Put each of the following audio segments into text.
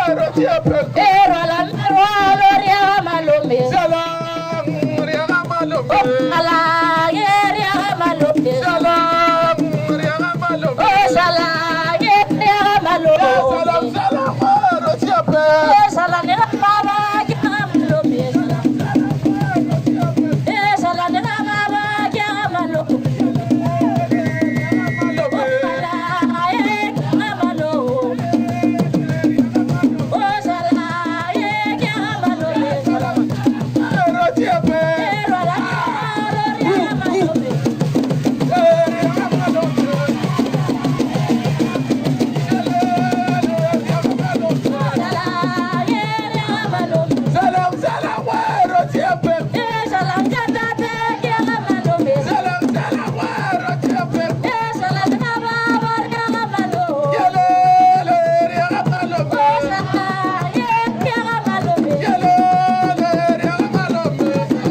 E rwala merwalo re ya ga malome. O sala ye re ya ga malome. O sala ye re ya ga malome. E sala ne ga baba ke ga malome. E sala ne ga baba ke ga malome. O sala ye ke ga malome. O sala ye ke ga malome. E rwala merwalo re ya ga malome. O sala ye re ya ga malome. E sala nka tate ke ga malome. E sala le ga baba re ya ga malome. O sala ye ke ga malome. Sala le ke ga malome. O sala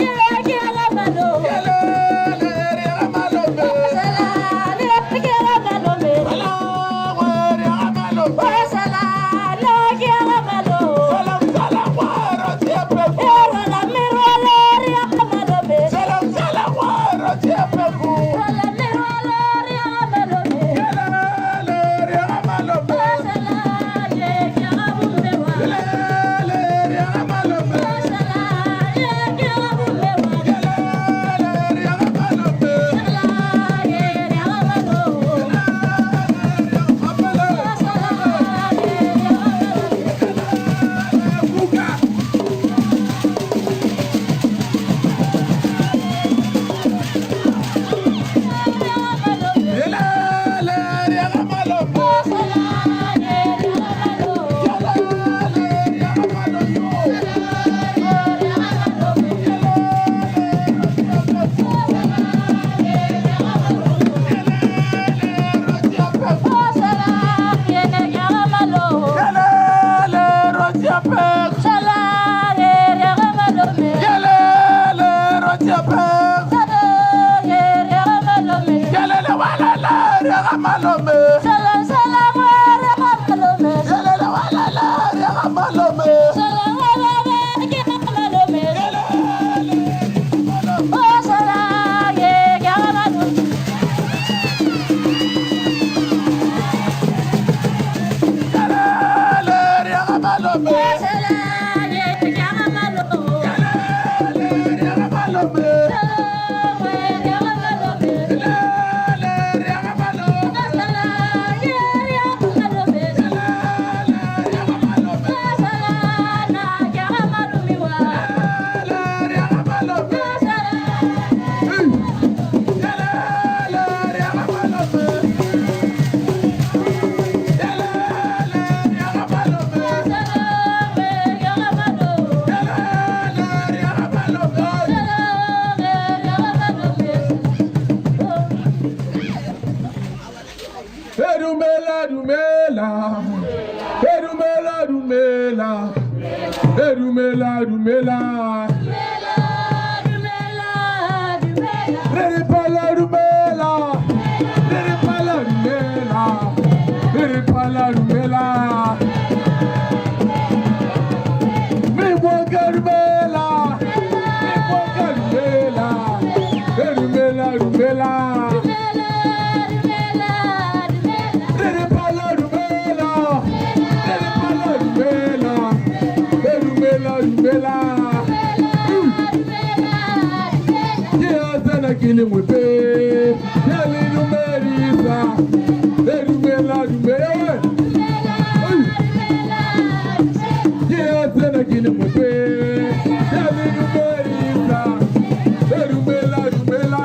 ye ke ga malome. O sala le ke ga malome. O sala le ke ga malome. E rwala merwalo re ya ga malome. Rwala merwalo re ya ga malome. O sala ye ke ga bomme wa. O sala ye ke ga bomme wa. Sala ye re ya ga malome. O sala ye re ya ga malome. Re ya ga malome. O sala ye re ya ga malome. Sala ye re ya ga malome. O sala ye re ya ga malome. O sala ye ke ga malome. Sala ye re ya ga malome. Sala ye re ya ga malome. Sala sala ngwe re ga malome. Sala ngwe baba ke ga malome. O sala ye ke ga malome. O sala ye ke ga malome. Sala ngwe re ga malome. O sala ye re ga malome. O sala na ke ga malome wa. O sala. O sala ngwe ke ga malome. Sala ngwe re ga malome. Dumela, dumela. Dumela, dumela. Dumela, dumela. Dumela, dumela, dumela. Re re phala dumela. Re re phala dumela. Re re phala dumela. Me boka dumela. Me boka dumela. Dumela, dumela. Dumela, dumela, dumela. Re re phala dumela. Re re phala dumela. Dumela, dumela. Dumela, dumela, dumela. Ke a tsena ke le ngwepe. Ke a le dumedisa. Dumela, dumela. Dumela, dumela, dumela. Ke a tsena ke le ngwepe. Ke a le dumedisa. Dumela, dumela.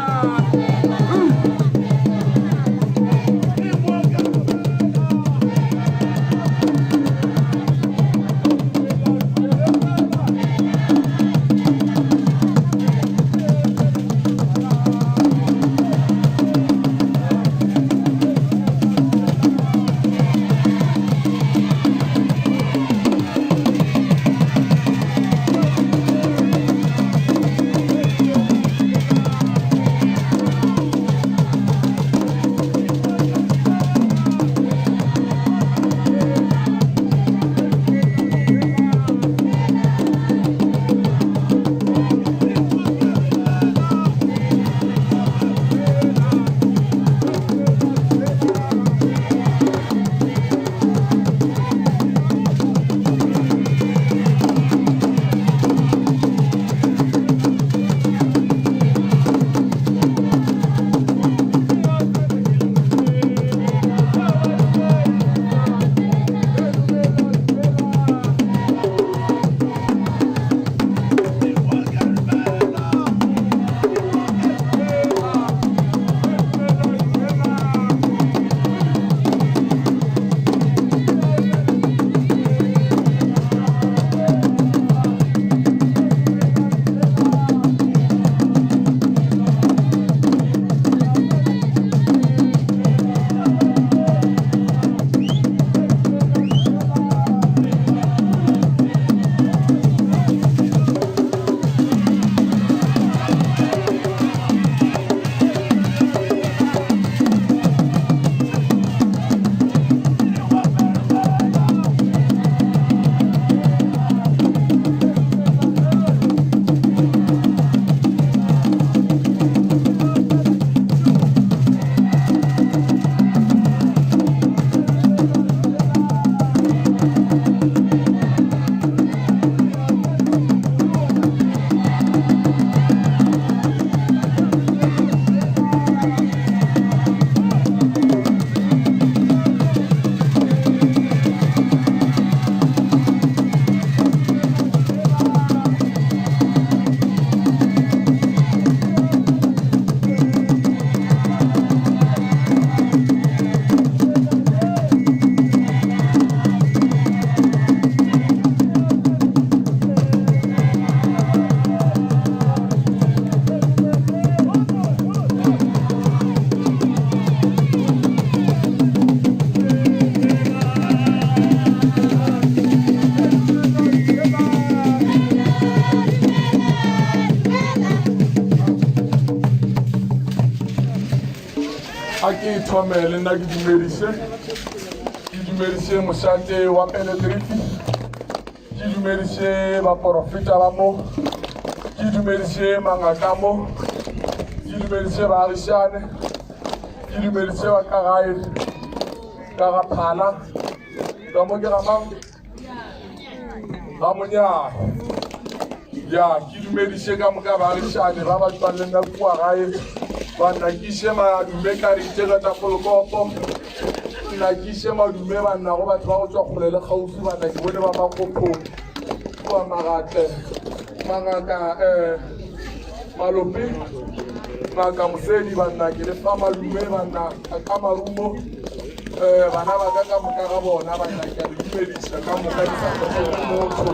A ke ithome le nna ke dumediše, ke dumediše mošate wa Peledrifi, ke dumediše baporofeta ba mo, ke dumediše mangaka mo, ke dumediše baagišane, ke dumediše ba ka gae ka ga phala, ka mo ke ga mang? Ga monyane. Ya, ke dumediše ka moka baagišane ba ba tšwang le nna kua gae, ba nnakiše madume ka ritše ka Tafolkopo, nnakiše madume banna go batho ba go tšwa kgole le kgauswi, banna ke bone ba Makgophong kua Magatle, mangaka um Malope, ngaka Mosedi, banna ke le fa madume banna ka marumo. um bana ba ka ka moka ga bona banna ke a le dumediša ka moka ke sa tlogele motho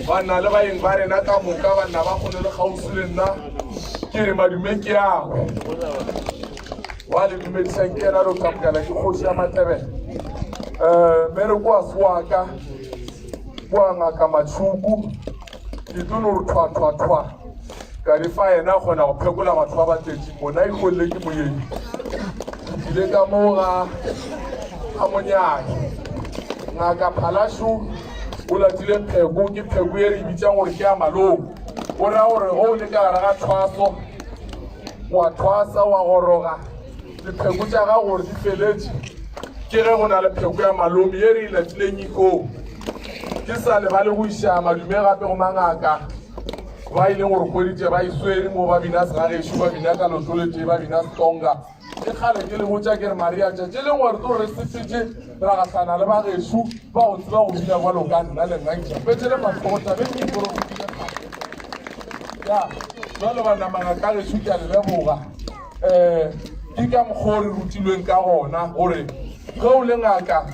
banna le baeng ba rena ka moka banna ba kgone le kgauswi le nna ke re madume ke ago wa le dumedišang ke ena doctor mokala ke kgoši ya matlebele um mere kwa swaka kwa ngaka matšhuku ke tlo no re thwa thwa thwa ka di fa yena a kgona go phekola batho ba ba tletšeng mo na ikgolle ke moyeng ke tlile ka mo ga ga monyake ngaka phalasho o latile pheko ke pheko e re e bitsang gore ke ya malome o raya gore ge o le ka gare ga thwaso wa thwasa wa goroga dipheko tša gago gore di feletše ke ge go na le pheko ya malome ye re e latileng ikong ke sa lebale go iša madume gape go mangaka ba e leng gore hweditše ba e swere mo ba bina segagešo ba bina ka loto letee ba bina setonga ke kgale ke le botša ke re maria tšatši le lengwe re tlo re sepetse ra gahlana le bagešo ba go tseba go bina bjalo ka nna le nna ke tšapetše le matsogo tabeng ke porofetile ya jalo banna mangaka gešo ke a le leboga um ke ka mokgwa o re rutilweng ka gona gore ge o le ngaka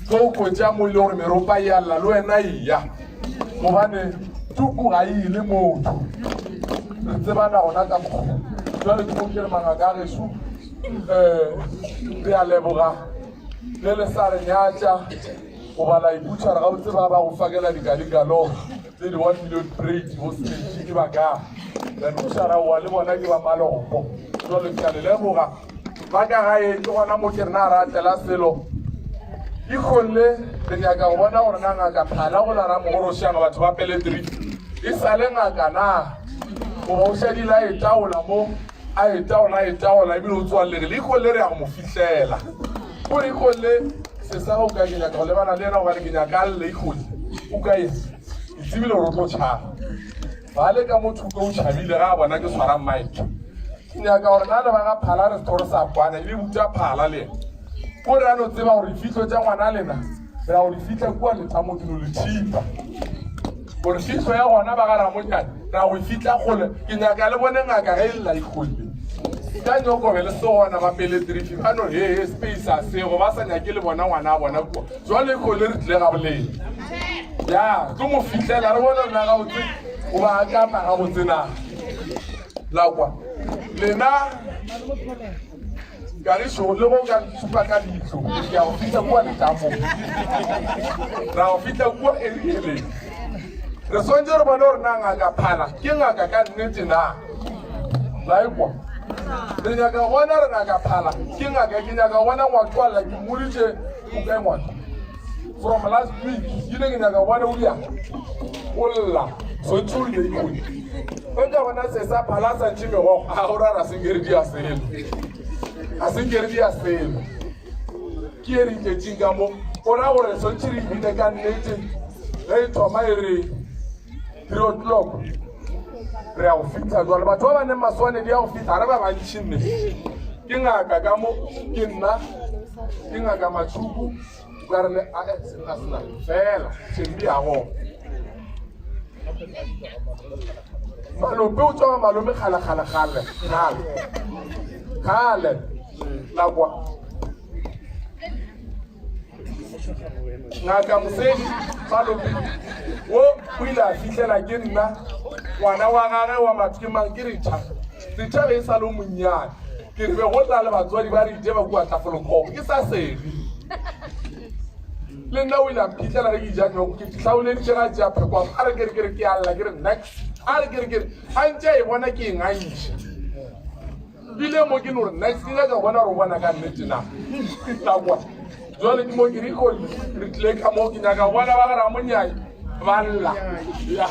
ge o kwetša mo e le gore meropa e a lla le wena eya gobane tuku ga e ile motho re tsebana gona ka mokgwa jale ke mo ke re mangaka a gešo um re a leboga le le sa re nyatša goba la iputšha re gabotse ba ba go fakela dikalikalo tse di one million braid bo stage ke ba ka then butšhara wa le bona ke ba malopo jalo ke a le leboga ba ka gae ke gona mo ke rena ra tlela selo ikgolle re nyaka go bona gore na ngaka phala go lara mogorošang batho ba peletri e sale ngaka na goba o šadile a e taola mo a e taola a e taola ebile o tswalelege le ikgolle re ya go mo fihlela gore ikgolle se sa go ka ke nyaka go lebana le yena gobane ke nyaka a lle ikgolle o ka e ke tsebile gore o tlo tšhaba ba le ka mo thoko o tšhabile ga a bona ke tshwara mike Ke nyaka gore na le ba ga Phala re sethoro sa kwana e be butša Phala le yena. Ko re a no tseba gore difihlo tša ngwana lena re ya go di fihla kua letamo ke no le thipa. Gore fihlo ya gona ba ga Ramonyane re ya go e fihla kgole. Ke nyaka le bone ngaka ge e lla e kgole. Ka nyoko be le se gona ba peletrifi ba no he he space a sego ba sa nyake le bona ngwana a bona kua. Jwale kgole re tlile ga boleng. Ya tlo mo fihlela re bone rena gabotse o ba a kapa gabotse na. La kwa lena kagišo le go ka ntshupa ka leihlo ke ya go fihla kua letamong ra go fihla kua erieleng re swantse re bone gore na ngaka phala ke ngaka ka nnete na la ekwa re nyaka bona re ngaka phala ke ngaka ke nyaka bona ngwatwalla ke mmoditše o kae ngwatwa from last week ke ile ke nyaka bona o diang o lla swantse o rile ikone ge ka bona se sa phala sa ntšhe megogo a go rara se nkere di a selo a se nkere di a selo ke e re iketseng ka mo o ra gore swantse re ibine ka nnete ge e thoma e re 3 o'clock re ya go fitlha jwale batho ba ba neng maswanedi ya go fitlha re ba bantšhi nne ke ngaka ka mo ke nna ke ngaka matšhuku ka re le a a sena fela tšhembi ya go malope o tswa malome kgale kgale kgale kgale kgale la kwa ngaka mosedi malope wo o ile a fihlela ke nna ngwana wa gage wa matho ke mang ke retšha retšha ge e sa le monnyane ke re be go tla le batswadi ba re ije ba kua tlafolokgogo ke sa sele le nna o ile a mphitlhela ge ke ja nyoko ke hlaoleditše ga tšea pheko a re kere kere ke a lla ke re next a re kere kere a ntše a e bona ke eng a iša. Bile mo ke no re nice ke nyaka go bona gore o bona ka nnete na. La kwa. Jwale ke mo ke re oli re tlile ka mo ke nyaka go bona ba gara monyai ba lla. Ya.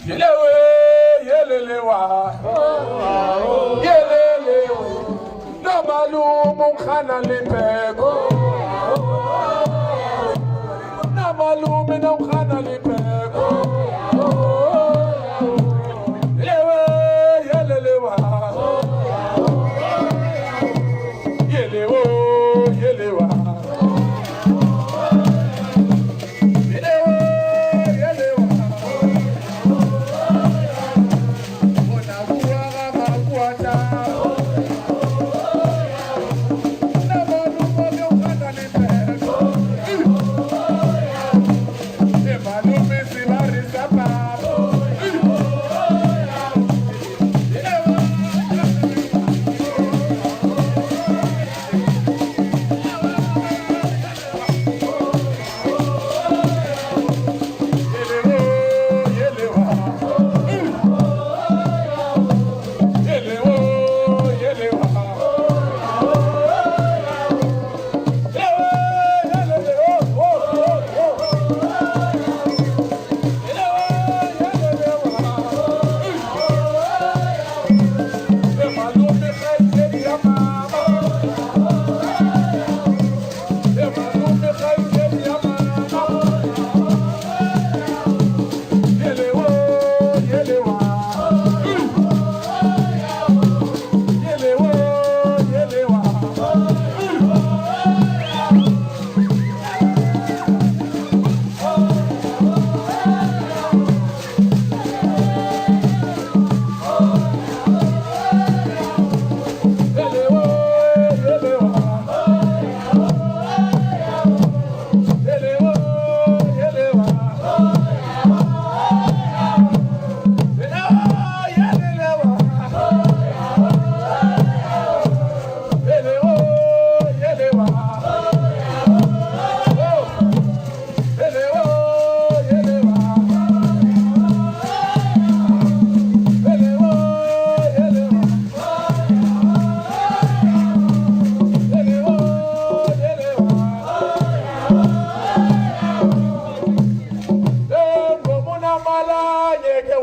Yelewe, yelelewa, yelelewe, na malume umkhana lipheko, na malume na umkhana lipheko, yelewe, yelelewa, yelewo, yelewa. Yelewe, yelewa.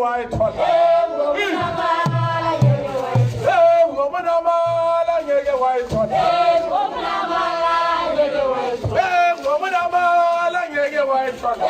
wa e thola. Ee, ngomunamala ngeke wa e thola. Ee, ngomunamala ngeke wa e thola. Ee, ngomunamala ngeke wa e thola.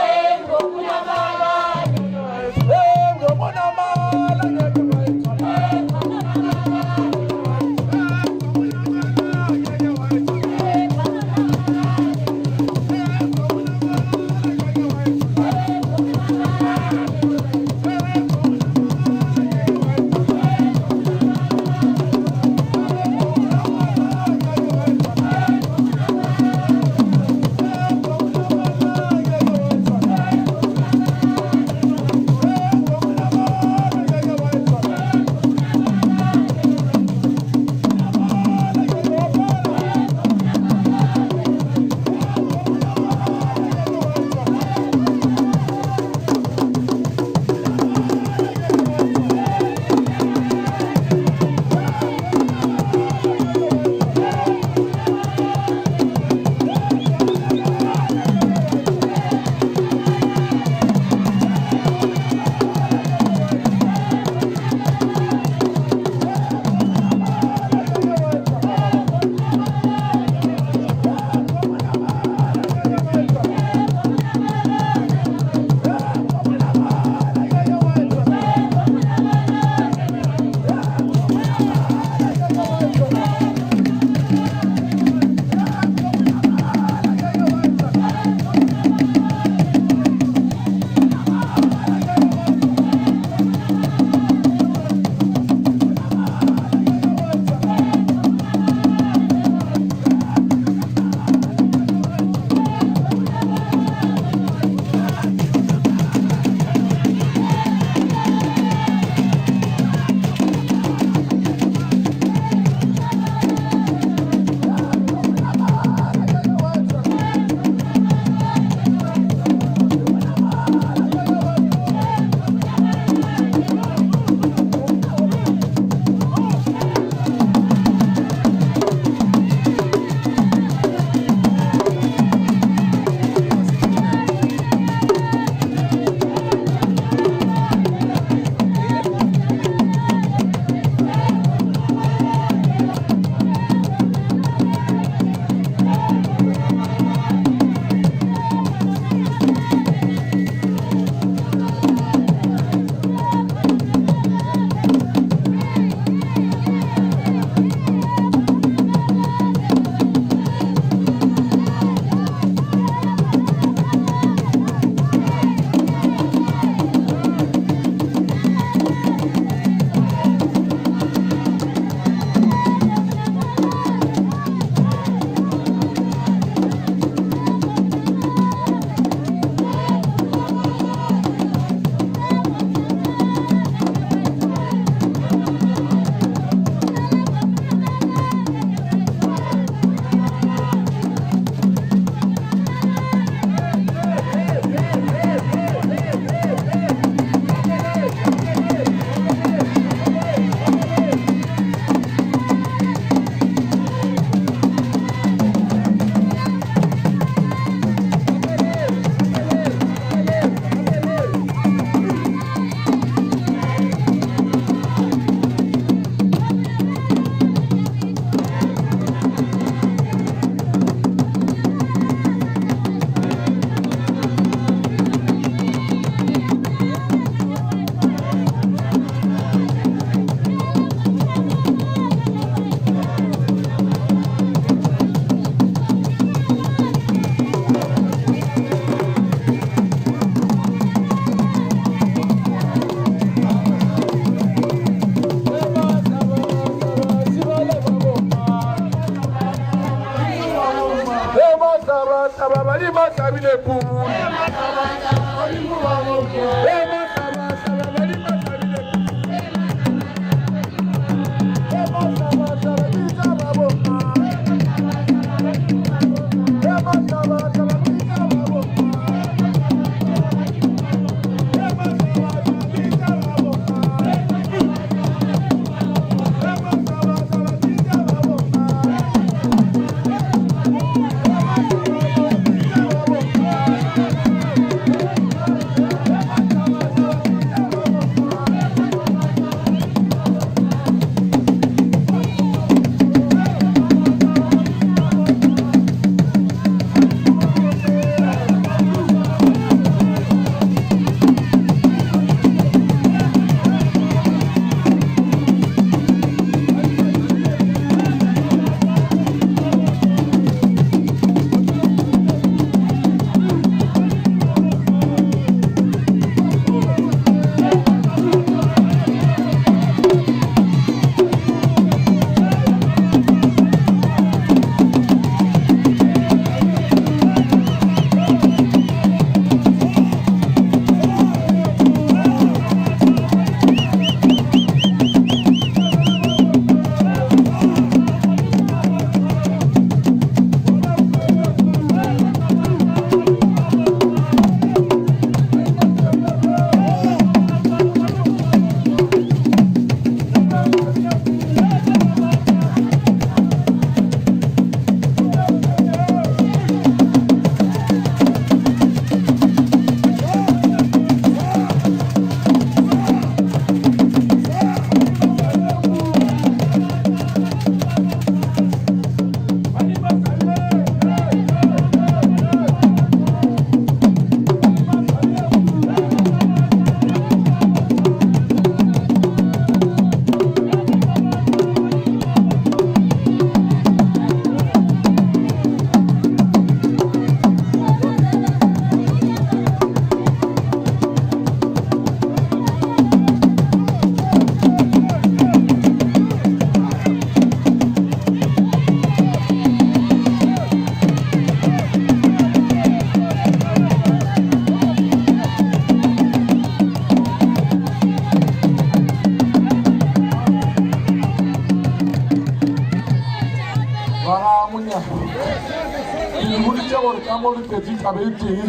ka mo re tletše taba e tee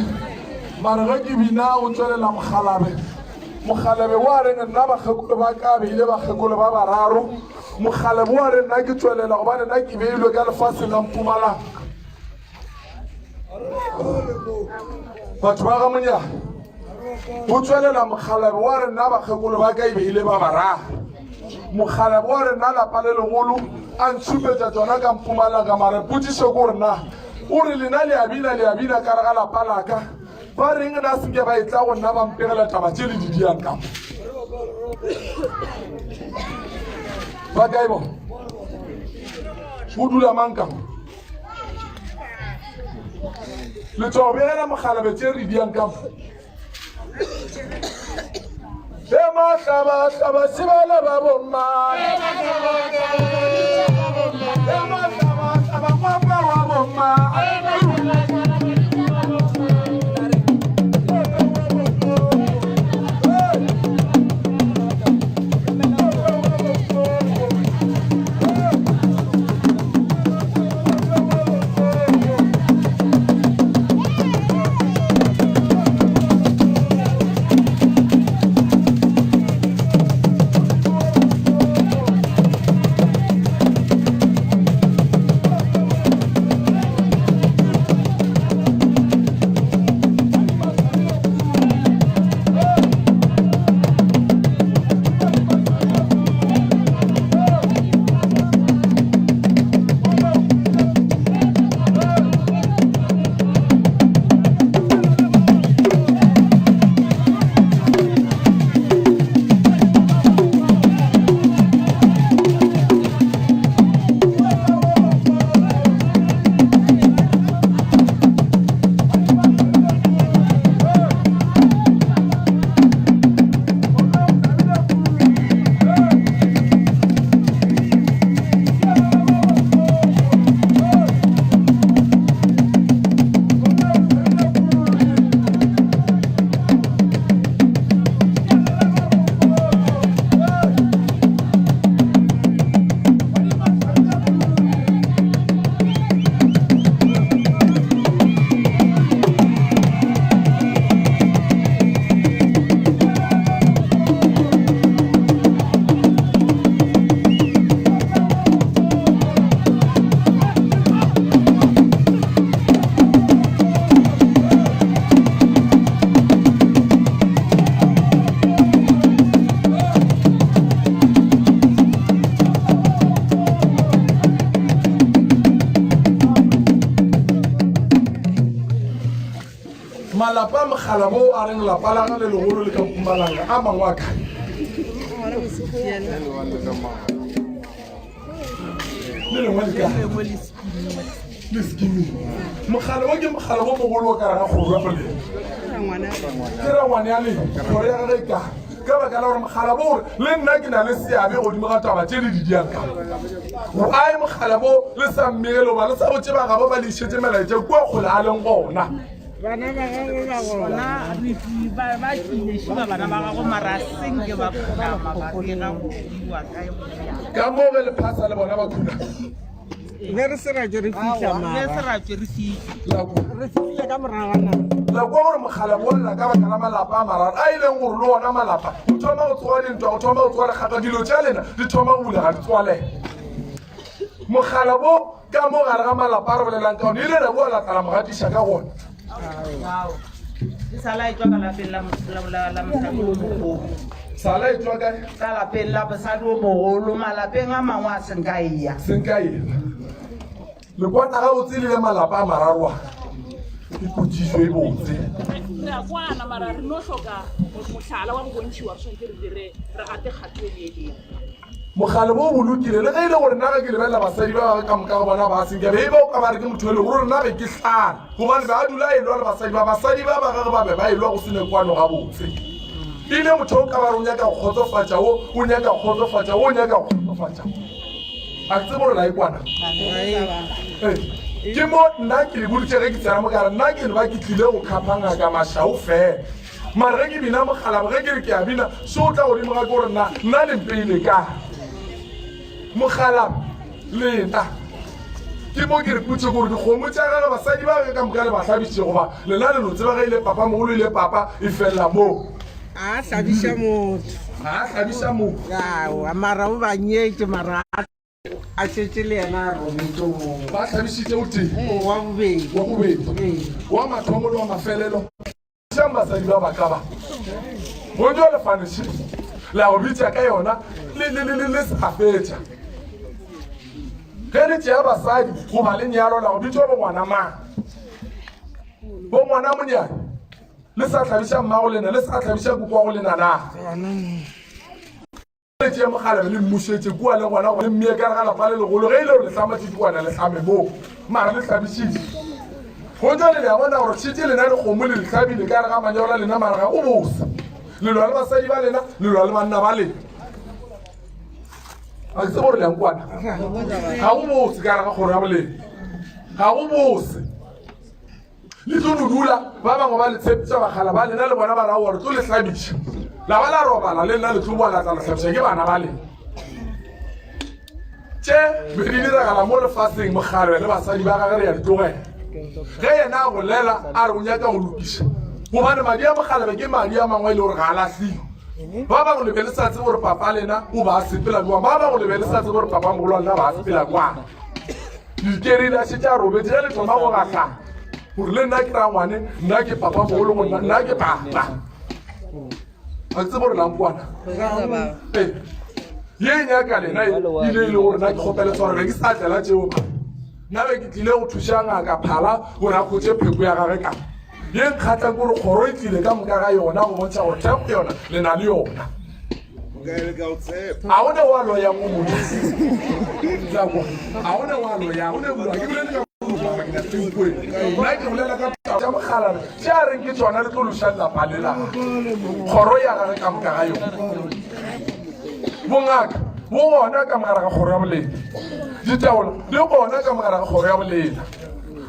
mare ge ke bina go tswelela mokgalabe mokgalabe wa reng nna bakgekolo ba ka beile bakgekolo ba bararo mokgalabe wa re nna ke tswelela gobane nna ke beilwe ka lefaseng la mpumalanga batho ba ga monyana go tswelela mokgalabe wa re nna bakgekolo ba ka e beile ba bararo mokgalabe wa re nna lapa le legolo a ntshupetša tsona ka mpumalanga mare potsiso ko gore na o re lena le a bina le a bina ka re ga lapa laka ba reng na senke ba e tla go nna ba mpegela taba tše le di diang ka mo ba kae bona go dula mang ka mo le tswa go begela mogalabe tše re diang ka mo e mahlabahlaba sebala ba bommane e mahlabahlaba ngwapa wa bommane Malapa a mogala bo a reng lapa la ga le legolo le ka Mpumalanga a mangwe a kae? Le lengwe le kae? Le sekiming. Mogala wo ke mogala wo mogolo o ka re ga kgoro ya go Ke rangwane ya leng kgoro ya gage e kae? Ka baka la gore mogala bo gore le nna ke na le seabe godimo ga taba tše le di diang ka ae mogala bo le sa mmegele goba le sa botse ba gabo ba le išetse melaetša kua kgole a leng gona. Bana ba gagwe ba gona ba tlile šiba bana ba gago mara senke ba khunama ba bega go iwa kae go bjang. Ka mo ge le phasa le bona ba khunama. Ne re se ra tšwe re fihla Ne mara. se ra tšwe re fihla. La kwa. Re fihlile ka morago ga nako. La kwa gore mogala bo lla ka baka la malapa a mararo a e leng gore le ona malapa go thoma go tsoga dintwa go thoma go tsoga dikgaka dilo tša lena di thoma go bulega di tswalela. Mogala bo ka mo gare ga malapa a re bolelang ka one ile ra boa latala mogatiša ka gona. E sala e tswa ka lapeng la la mosadi o mogolo. Sala e tswa kae? Ka lapeng la mosadi o mogolo, malapeng a mangwe a seng ka eya. Seng ka eya. Le kwana ga botse le le malapa a mararo a. Ke potšišo e botse. Re a kwana mara re no hloka mohlala wa go bontšhiwa re tshwanetse re dire re gate kgato e le e lengwe. Mogale bo bolokile le ge e le gore nna ge ke lebelela basadi ba gagwe ka moka ga bona ba senke be e ba o ka ba re ke motho e le gore nna be ke hlala gobane be a dula a elwa le basadi ba basadi ba ba gagwe ba be ba elwa go se ne kwano gabotse e le motho o ka ba re o nyaka go kgotsofatša wo o nyaka go kgotsofatša wo o nyaka go kgotsofatša a ke tsebe gore la e kwana ee ke mo nna ke le boditše ge ke tsena mo ka re nna ke no ba ke tlile go khapha ngaka mašau fela Mara ge ke bina mokgalabo, ge ke re ke a bina, se o tla godimo ga ke gore na nna le mpeile kae. Mokgalabo, lena. Ke mo ke re potše gore dikgomo tša gage basadi ba ge ka moka le ba hlabišitše goba lena le no tseba ge e le papa mogolo e le papa e felela moo. A hlabiša motho. Ga a hlabiša motho. Aowa mara o ba nyetše mara a šetše le yena a robetše o mongwe. Ba hlabišitše o tee. Wa bobedi. Wa bobedi. Wa mathomo le wa mafelelo. Šang basadi ba baka ba. Bonjo le faneše. La go bitša ka yona le le le le sa fetša. Ge le tšea basadi goba le nyalo la go bitšwa bo ngwana mang. Bo ngwana monyane. Le sa hlabiša mmago lena, le sa hlabiša kukwago lena na. Le tšee mogala le mmušetše kua le gona gore le mmee ka re ga lapa le legolo ge e le gore le hlama tšidikwana le hlame moo mara le hlabišitše go jale le a bona gore šetše lena dikgomo le le hlabile ka re ga manyalo a lena mara ga go bose le lwa le basadi ba lena le lwa le banna ba lena a ke tsebe gore le yang kwana ga go bose ka re ga kgoro ya bolena ga go bose Le tlo no dula, ba bangwe ba le tshepiša bagala ba lena le bona ba ra gore tlo le hlabiša. La ba la robala le nna le tlo boa la tla le hlabiša ke bana ba lena. Tše be di diragala mo lefaseng mogare le basadi ba gage re ya di tlogela. Ge yena a bolela a re o nyaka go lokiša gobane madi a mogalebe ke madi a mangwe e le gore ga a lahliwe. Ba bangwe le be le sa tsebe gore papa lena o ba a sepela jwang, ba bangwe le be le sa tsebe gore papa mogolo wa lena ba a sepela kwang. Dikerile a šetše a robetše ge le thoma go gahlana gore le nna ke rangwane nna ke papa mogolo go nna nna ke papa ga ke tsebe gore lankwana ee ye e nyaka lena e ile e le gore nna ke kgopele tshwaro be ke sa tlela tšeo nna be ke tlile go thuša ngaka phala gore a kgotše pheko ya gage ka ye nkgatlang ke gore kgoro e tlile ka moka ga yona go bontšha gore thekgo yona le na le yona a o ne wa loya mo motho a o ne wa loya o ne bua ke bolele ka nna ke bolela ka tša mogalana tše a reng ke tsona le tlo loša lelapa lela kgoro ya gage ka moka ga yona bongaka bo gona ka mogare ga kgoro ya bolela ditaola di gona ka mogare ga kgoro ya bolela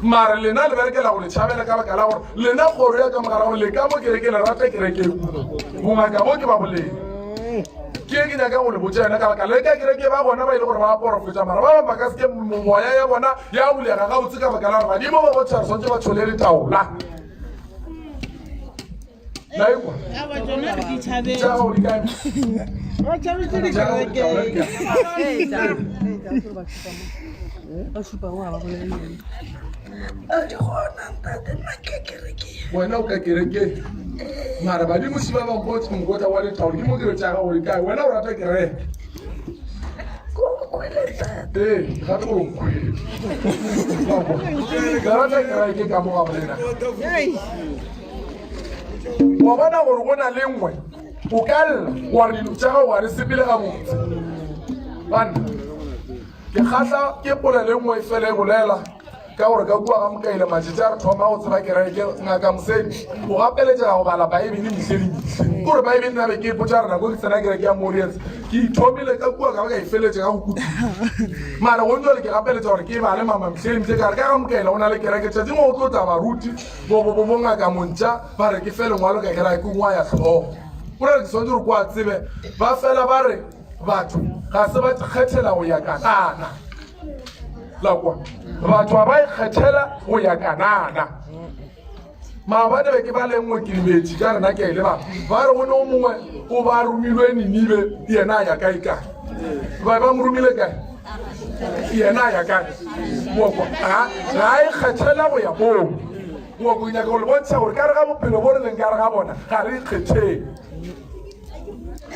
mare lena le berekela go le tšhabela ka baka la gore lena kgoro ya ka mogara gore le ka mo kereke le rata kereke bongaka bo ke ba boleng ke ke nyaka go le botša yona ka baka le ka kereke ba gona ba ile gore ba porofeta mara ba bangwe ba ka seke moya ya bona ya bulega gabotse ka baka la gore badimo ba botšha re swantse ba tšhole letaola naekwa tša gago di kae Ba tšhabetše dikerekeng. Wena o ka kerekeng mara badimo si ba ba mpotse mokotla wa letaolo ke mo ke re tša gago di kae wena o rata kereke ee gape gore o nkwele ke rata kereke ka mo ga bolena wa bona gore go na le nngwe o ka lla wa re dilo tša gago ga re sepele gabotse banna ke kgahla ke polelo e nngwe e fele e bolela ka gore ka kua ga mokaile matšatši a re thoma go tseba kereke ngaka mosedi o gapeletšega go bala baebele mehle le mehle kore baebele nna be ke ipotša re nako ke tsena kereke ya morians ke ithomile ka kua ka ba ka e feletše ka go kutu mara go jale ke gapeletša gore ke e bale mama mehle le mehle ka re ka ga mokaile go na le kereke tšatši mo go tlo tla baruti bo ngaka montša ba re ke fe lengwalo ka kera ke ngwa ya tlhogo go re ke swanetše gore kwa tsebe ba fela ba re batho ga se ba kgethela go ya kanana la kwa batho ga ba ikgethela go ya kanana maabane be ke ba le nngwe ke lebetše ka rena ke le ba ba re go ne o mongwe o ba romilwe ninibe yena a ya kae kae ba ba mo romile kae yena a ya kae moko ga a ikgethela go ya moo moko nyaka go le bontšha gore ka re ga bophelo bo re leng ka re ga bona ga re ikgetheng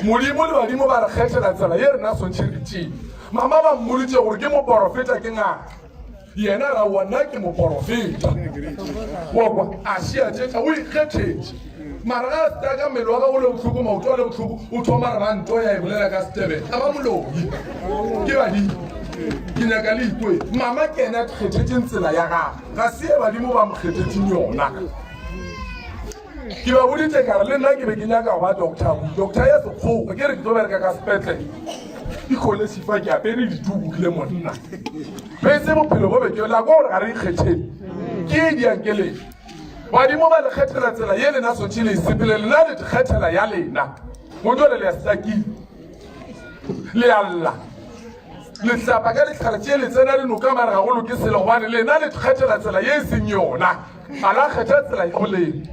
modimo le badimo ba re kgethela tsela ye rena swantšhe re tšee mama ba mmoditše gore ke moporofeta ke ngaka yena ra wa nna ke moporofeta wa kwa a šia tšetša o ikgethetše mara ga a staka mmele wa gago le bohloko maoto a le bohloko o thoma re ba nto ya e bolela ka setebele a ba moloi ke badimo ke nyaka le ikwe mama ke ena a kgethetšeng tsela ya gagwe ga se ye badimo ba mo kgethetšeng yona Ke ba boditše ka re le nna ke be ke nyaka go ba doctor, doctor ya sekgowa, ke re ke tlo bereka ka sepetlele. Ikholesi fa ke apere dituku ke le monna. Bese bophelo bo be ke la kwa gore ga re ikgethele. Ke e diang ke lena. Badimo ba le kgethela tsela ye lena swantšhe le e sepele, lena le kgethela ya lena. Mo jwale le ya stakile. Le a lla. Le hlapa ka dihlare tše le tsena dinoka mare ga go loke selo gobane lena le kgethela tsela ye e seng yona. Ga la kgetha tsela ya bolena.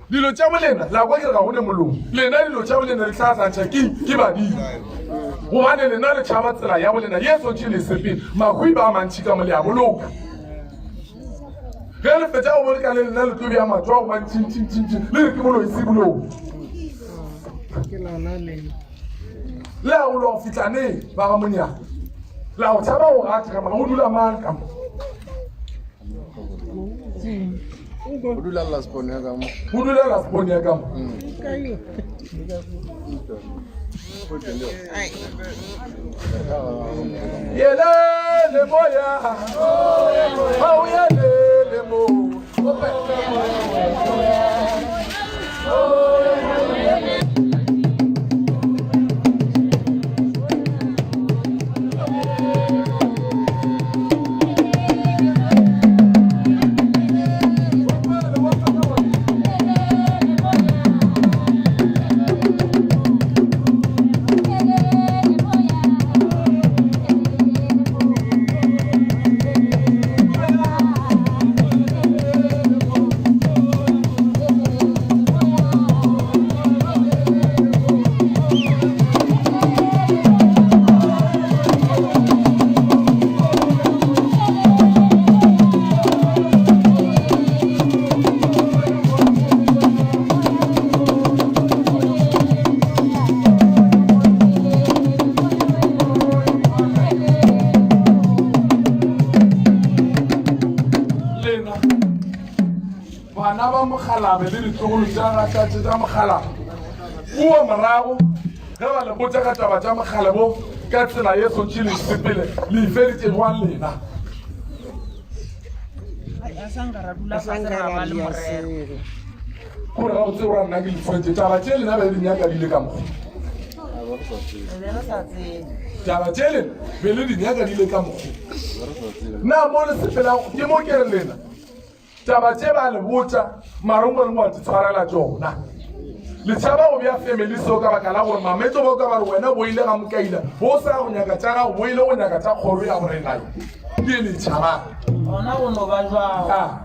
Dilo tša bolena la kwa ke re ga go ne molomo. Lena dilo tša bolena di hlahlantšha ke ke badimo. Gobane lena le tšhaba tsela ya bolena ye swantšhe le sepele. Mahwi ba mantši ka mo le a boloka. Ge le fetša go boloka le lena le tlo bea matšwa go mantšintšintšintši le re ke moloi se boloi. Ke lona le. Le a go lwa go fihla neng ba ga monyana? La go tšhaba go gata ka mo go dula mang ka mo? Go dula last born ya ka mo. Go dula last born ya ka mo. Yelele moya. Oh yelele mo. Lena bana ba mokgalabe le ditlogolo tša gatšatše tša mokgalabe kua morago ge ba le botša ka taba tša mokgalabo ka tsela ye sotše le sepele le ifeditše jwang lena? Gore gabotse gore nna ke le tshwentše taba tše lena be di nyaka di le ka mokgwa taba tše lena be le di nyaka di le ka mokgwa na mo le sepelago ke mo ke re lena Taba tše ba le botša, mara o le wa tshwarela tšona. Le tšhaba go bea family so ka baka la gore mametso bo ka ba re wena bo ile ga mokaila, bo sa go nyaka tša gago, bo ile go nyaka tša kgoro ya borena ye. Ke le tšhabang. Gona go no ba jwalo. Ah.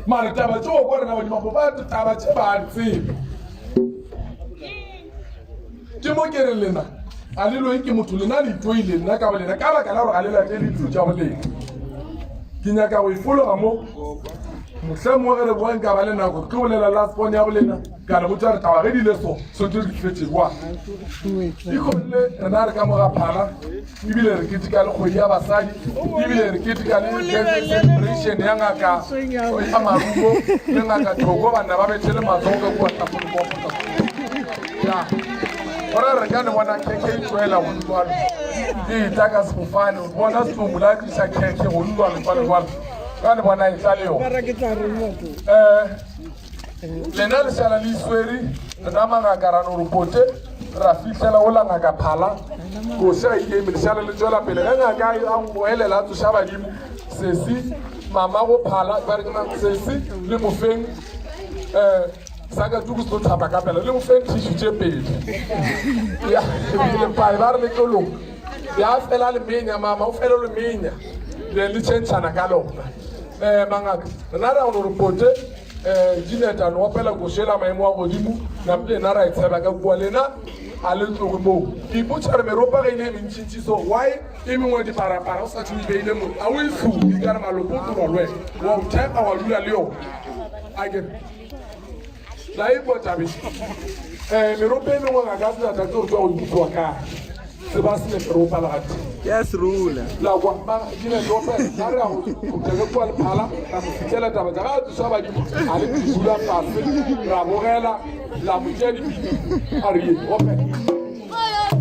Mara taba tše o kwa rena badimo bo ba taba tše ba di tsebe. Ke mo ke re lena a le loe ke motho lena le itoile nna ka bolena ka baka la gore ga le latele dilo tša bolena. Ke nyaka go ifologa mo mohla mongwe ge re boa nka ba le nako ke tlo bolela last born ya bolena ka le botša re taba ge di le so swantse re fetše kwa ikgonne rena re ka mo ga phala ebile re keteka le kgwedi ya basadi ebile re keteka le celebration ya ngaka ya marumo le ngaka thoko banna ba bethe le matsogo ka kua tafolokoko ya gore re ka le bona khekhe e tswela go ntlwalo e tla ka sefofane o bona setumu la tlisa khekhe go ntlwalo jwalo jwalo ka le bona e tla le yona um lena le šala le iswere rena mangaka ra no re pote ra fihlela ola ngaka phala koša e eme lešala le tswela pele ge ngaka a goelela a tsoša badimo sesi mama go phala ba re ke mang sesi le mofeng um sa ka tuku se tlo thapa ka pela le mofeng tissue tše pedi ya lepae ba re le tlo loka ya fela le menya mama o fele le menya then le tšhentšhana ka lona um mangaka rena ra go no re pote um Jeanette a no opela košo ela maemo a godimo napile nna ra e tsheba ka kua lena a le tloge moo ke ipotša re meropa ge e le e mentšintši so why e mengwe diparapara o sa tšho e beile mo a o e supi ka re malopo o tloga le wena wa o thepa wa dula le yona a ke la ikwa tabe um meropa e mengwe ga ka senata ke o tswa go ikutlwa kae se ba se ne meropa le gate ya serula la kwa ba ke ne lope ga re go tšeke kwa lephala ra mo fitlhela taba tša ga tsoša badimo a le dula fase ra bogela la mo tšea dipidi a re ye ope.